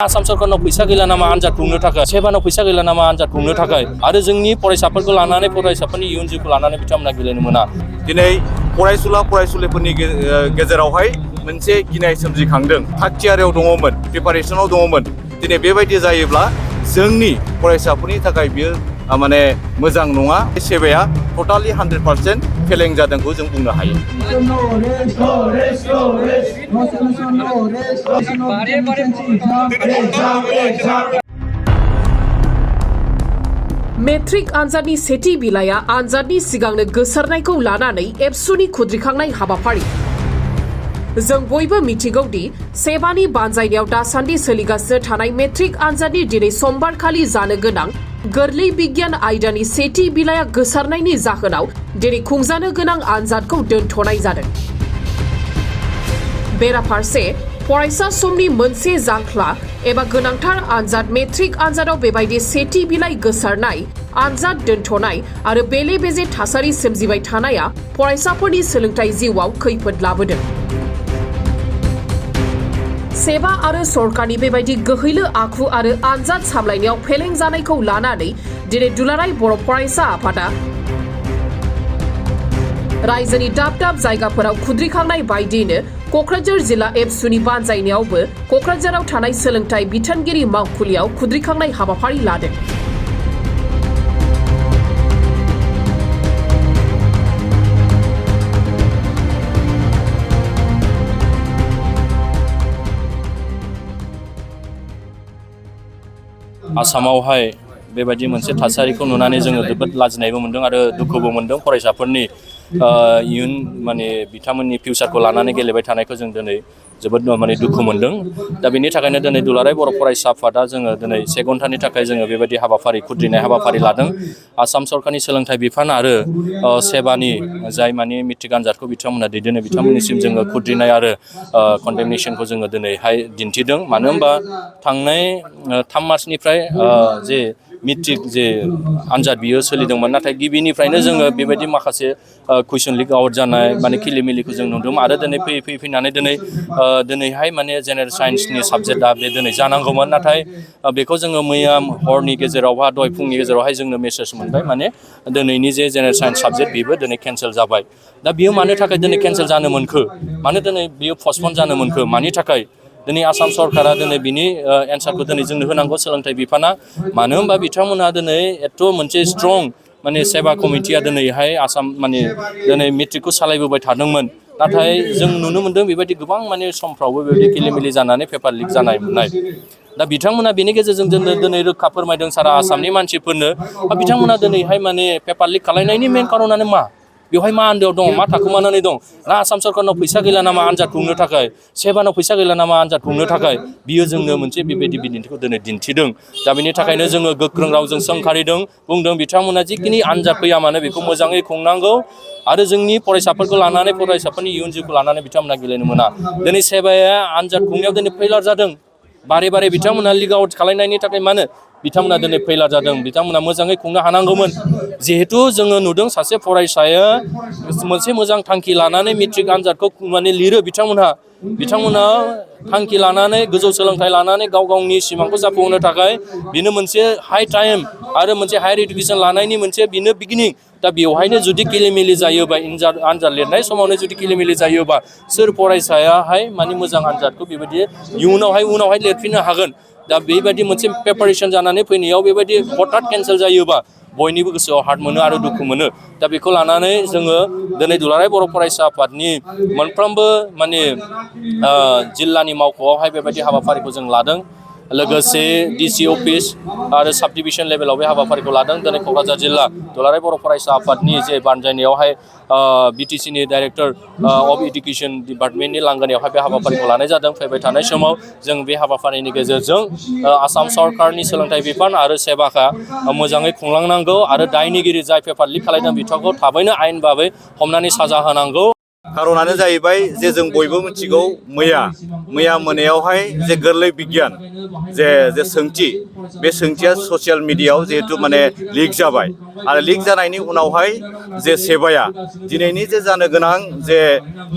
आसाम सरकारनाव फैसा गैला नामा आनजाद खुंनो थाखाय सेबानाव फैसा गैला नामा आनजाद खुंनो थाखाय आरो जोंनि फरायसाफोरखौ लानानै फरायसाफोरनि इयुन जिउखौ लानानै बिथांमोना गेलेनो मोना। दिनै फरायसुला फरायसुलिफोरनि गेजेरावहाय मोनसे गिनाय सोमजिखांदों। थागथियारियाव दङमोन, प्रिपारेसनाव दङमोन। दिनै बेबायदि जायोब्ला जोंनि फरायसाफोरनि थाखाय बियो माने मोजां नङा। सेबाया टटालि 100% फेलें जादोंखौ जों बुंनो हायो। मेट्रिक आनजादनि सेथि बिलाइआ आनजादनि सिगांनो गोसारनायखौ लानानै एबसुनि खुद्रिखांनाय हाबाफारि। जों बयबो मिथिगौदि सेबानि बानजायनायाव दासान्दि सोलिगासिनो थानाय मेट्रिक आनजादनि दिनै समबारखालि जानो गोनां गोरलै बिगियान आयदानि सेथि बिलाइआ गोसारनायनि जाहोनाव दिनै खुंजानो गोनां आनजादखौ दोनथ'नाय जादों। बेराफारसे फरायसा समनि मोनसे जांख्ला एबा गोनांथार आनजाद मेट्रिक आनजादाव बेबायदि सेथि बिलाइ गोसारनाय, आनजाद दोनथ'नाय आरो बेले बेजे थासारि सोमजिबाय थानाया फरायसाफोरनि सोलोंथाइ जिउआव खैफोद लाबोदों। सेबा आरो सरकारनि बेबायदि गोहैलो आखु आरो आनजाद सामलायनायाव फेलें जानायखौ लानानै दिनै दुलाराय बर' फरायसा आफादा रायजोनि दाब दाब जायगाफोराव खुद्रिखांनाय बायदियैनो क'क्राझार जिल्ला एबसुनि बानजायनायावबो क'क्राझाराव थानाय सोलोंथाइ बिथोनगिरि मावखुलियाव खुद्रिखांनाय हाबाफारि लादों। आसामावहाय बेबायदि मोनसे थासारिखौ नुनानै जोङो जोबोद लाजिनायबो मोनदों आरो दुखुबो मोनदों। फरायसाफोरनि इयुन बिथांमोननि फिउचारखौ लानानै गेलेबाय थानायखौ जों दिनै जोबोद दुखु मोनदों। दा बेनि थाखायनो दिनै दुलाराय बर' फरायसा आफादा जोङो दिनै 1 घन्टानि थाखाय जोङो बेबायदि हाबाफारि खुद्रिनाय हाबाफारि लादों। आसाम सरकारनि सोलोंथाइ बिफान आरो सेबानि जाय मेट्रिक आनजादखौ बिथांमोना दैदेनो बिथांमोननिसिम जोङो खुद्रिनाय आरो कन्डेमनेसनखौ जोङो दिनैहाय दिन्थिदों। मानो होनबा थांनाय 3 मार्चनिफ्राय जे मेट्रिक जे आनजाद बियो सोलिदोंमोन, नाथाय गिबिनिफ्रायनो जोङो बेबायदि माखासे कुइसन लिक आउट जानाय खिलिमिलिखौ जों नुदोंमोन आरो दिनै फैनानै दिनैहाय जेनेरेल साइन्सनि साबजेक्टआ बे दिनै जानांगौमोन, नाथाय बेखौ जोङो मैया हरनि गेजेरावहा दहाय फुंनि गेजेरावहाय जोंनो मेसेज मोनबाय दिनैनि जे जेनेरेल साइन्स साबजेक्ट बेबो दिनै केन्सेल जाबाय। दा बियो मानो थाखाय दिनै केन्सेल जानो मोनखो, मानो दिनै बियो पस्टपन जानो मोनखो, मानि थाखाय दिनै आसाम सरकारा दिनै बिनि एन्सारखौ दिनै जोंनो होनांगौ सोलोंथाइ बिफाना। मानो होनबा बिथांमोनहा दिनै एथ' मोनसे स्ट्रं सेबा कमिटिया दिनैहाय दिनै मेट्रिकखौ सालायबोबाय थादोंमोन, नाथाय जों नुनो मोनदों बेबायदि गोबां समफ्रावबो बेबायदि किलिमिलि जानानै पेपार लिक जानाय मोननाय। दा बिथांमोना बेनि गेजेरजों दिनै रोखा फोरमायदों सारा आसामनि मानसिफोरनो बिथांमोना दिनैहाय पेपार लिक खालायनायनि मेन कारनानो मा, बेवहाय मा आन्दोआव दङ, मा थाखुमानानै दं। ना आसाम सरकारनाव फैसा गैला नामा आनजाद खुंनो थाखाय, सेबानाव फैसा गैला नामा आनजाद खुंनो थाखाय, बियो जोंनो मोनसे बेबायदि बिदिन्थिखौ दिनै दिन्थिदों। दा बेनि थाखायनो जोङो गोख्रों रावजों सोंखारिदों, बुंदों बिथांमोना जिखिनि आनजाद फैया मानो बेखौ मोजाङै खुंनांगौ आरो जोंनि फरायसाफोरखौ लानानै फरायसाफोरनि इयुन जिउखौ लानानै बिथांमोना गेलेनो मोना। दिनै सेबाया आनजाद खुंनायाव दिनै फेलार जादों। बारे बारे बिथांमोना लिक आउट खालायनायनि थाखाय मानो बिथांमोना दिनै फेलार जादों। बिथांमोना मोजाङै खुंनो हानांगौमोन। जिहेथु जोङो नुदों सासे फरायसाया मोनसे मोजां थांखि लानानै मेट्रिक आनजादखौ लिरो, बिथांमोना थांखि लानानै गोजौ सोलोंथाइ लानानै गाव गावनि सिमांखौ जाफुंहोनो थाखाय बेनो मोनसे हाइ टाइम आरो मोनसे हायार इडुकेसन लानायनि मोनसे बेनो बिगिनिं। दा बेवहायनो जुदि किलिमिलि जायोबा आनजाद लिरनाय समावनो जुदि किलिमिलि जायोबा सोर फरायसायाहाय मोजां आनजादखौ बेबायदि उनावहाय लिरफिननो हागोन। दा बेबायदि मोनसे प्रिपारेसन जानानै फैनायाव बेबायदि हठात केन्सेल जायोबा बयनिबो गोसोआव हार्ट मोनो आरो दुखु मोनो। दा बेखौ लानानै जोङो दिनै दुलाराय बर' फरायसा आफादनि मोनफ्रोमबो जिल्लानि मावख'आवहाय बेबायदि हाबाफारिखौ जों लादों। लोगोसे डिसि अफिस आरो साब डिभिजन लेभेलाव बे हाबाफारिखौ लादों। दिनै क'क्राझार जिल्ला दुलाराय बर' फरायसा आफादनि जे बानजायनायावहाय बिटिसिनि डाइरेक्टर अफ इडुकेसन डिपार्टमेन्टनि लांगोनायावहाय बे हाबाफारिखौ लानाय जादों। फैबाय थानाय समाव जों बे हाबाफारिनि गेजेरजों आसाम सरकारनि सोलोंथाइ बिफान आरो सेबाखा मोजाङै खुंलांनांगौ आरो दायनिगिरि जाय पेपार लिक खालायदों बिथांखौ थाबैनो आयेन बाबै हमनानै साजा होनांगौ। खारनानो जाहैबाय जे जों बयबो मिथिगौ मैया मोनायावहाय जे गोरलै बिगियान जे सोंथि बे सोंथिया ससियेल मिडियायाव जिहेतु माने लिक जाबाय आरो लिक जानायनि उनावहाय जे सेबाया दिनैनि जे जानो गोनां जे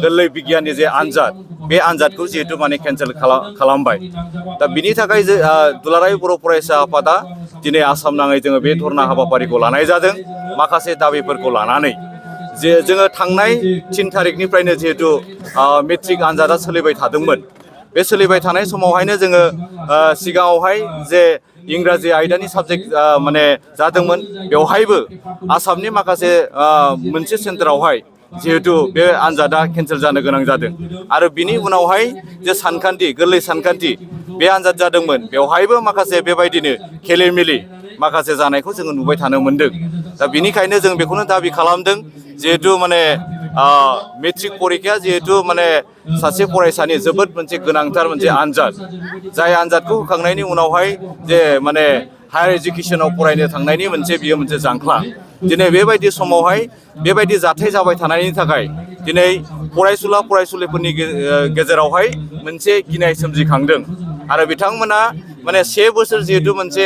गोरलै बिगियाननि जे आनजाद बे आनजादखौ जिहेतु माने केन्सेल खालामबाय। दा बिनि थाखाय जे दुलाराय बर' फरायसा आफादा दिनै आसाम नाङै जोङो बे धरना हाबाफारिखौ लानाय जादों माखासे दाबिफोरखौ लानानै। जे जोङो थांनाय 3 थारिखनिफ्रायनो जिहेतु मेट्रिक आनजादा सोलिबाय थादोंमोन बे सोलिबाय थानाय समावहायनो जोङो सिगाङावहाय जे इंराजि आयदानि साबजेक्ट माने जादोंमोन बेवहायबो आसामनि माखासे मोनसे सेन्टारावहाय जिहेतु बे आनजादा केन्सेल जानो गोनां जादों आरो बिनि उनावहाय जे सानखान्थि गोरलै सानखान्थि बे आनजाद जादोंमोन बेवहायबो माखासे बेबायदिनो खेलेमेले माखासे जानायखौ जोङो नुबाय थानो मोनदों। दा बिनिखायनो जों बेखौनो दाबि खालामदों जिहेतु माने मेट्रिक परिखाया जिहेतु माने सासे फरायसानि जोबोद मोनसे गोनांथार मोनसे आनजाद जाय आनजादखौ होखांनायनि उनावहाय जे माने हायार इडुकेसनाव फरायनो थांनायनि बियो मोनसे जांख्ला। दिनै बेबायदि समावहाय बेबायदि जाथाय जाबाय थानायनि थाखाय दिनै फरायसुला फरायसुलिफोरनि गेजेरावहाय मोनसे गिनाय सोमजिखांदों आरो बिथांमोना माने 1 बोसोर जिहेतु मोनसे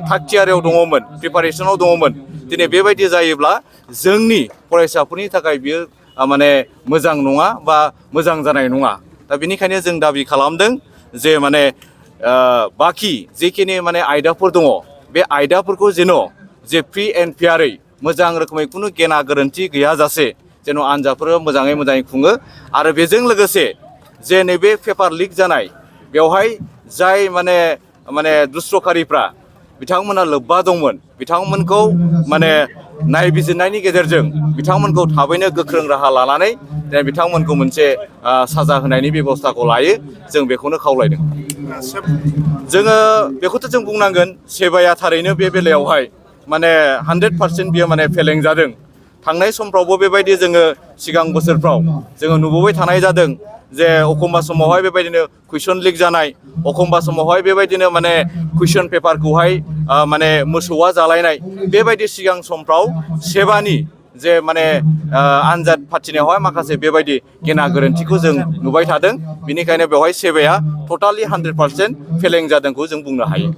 थागथियारियाव दङमोन प्रिपारेसनाव दङमोन दिनै बेबायदि जायोब्ला जोंनि फरायसाफोरनि थाखाय बियो माने मोजां नङा बा मोजां जानाय नङा। दा बिनिखायनो जों दाबि खालामदों जे माने बाखि जेखिनि माने आयदाफोर दङ बे आयदाफोरखौ जेन' जे फ्रि एन्ड फेयारै मोजां रोखोमै खुनु गेना गोरोन्थि गैयाजासे जेन' आनजादफोरा मोजाङै खुङो आरो बेजों लोगोसे जे नैबे पेपार लिक जानाय बेवहाय जाय माने दुस्रकारिफ्रा बिथांमोना लोब्बा दंमोन बिथांमोनखौ माने नायबिजिरनायनि गेजेरजों बिथांमोनखौ थाबैनो गोख्रों राहा लानानै बिथांमोनखौ मोनसे साजा होनायनि बेबस्थाखौ लायो जों बेखौनो खावलायदों। जोङो बेखौथ' जों बुंनांगोन सेबाया थारैनो बे बेलायावहाय माने 100% बियो माने फेलें जादों। थांनाय समफ्रावबो बेबायदि जोङो सिगां बोसोरफ्राव जोङो नुबोबाय थानाय जादों जे एखमबा समावहाय बेबायदिनो कुइसन लिक जानाय एखमबा समावहाय बेबायदिनो माने कुइसन पेपारखौहाय माने मोसौआ जालायनाय बेबायदि सिगां समफ्राव सेबानि जे माने आनजाद फाथिनायावहाय माखासे बेबायदि गेना गोरोन्थिखौ जों नुबाय थादों। बिनिखायनो बेवहाय सेबाया टटालि 100% फेलें जादोंखौ जों बुंनो हायो।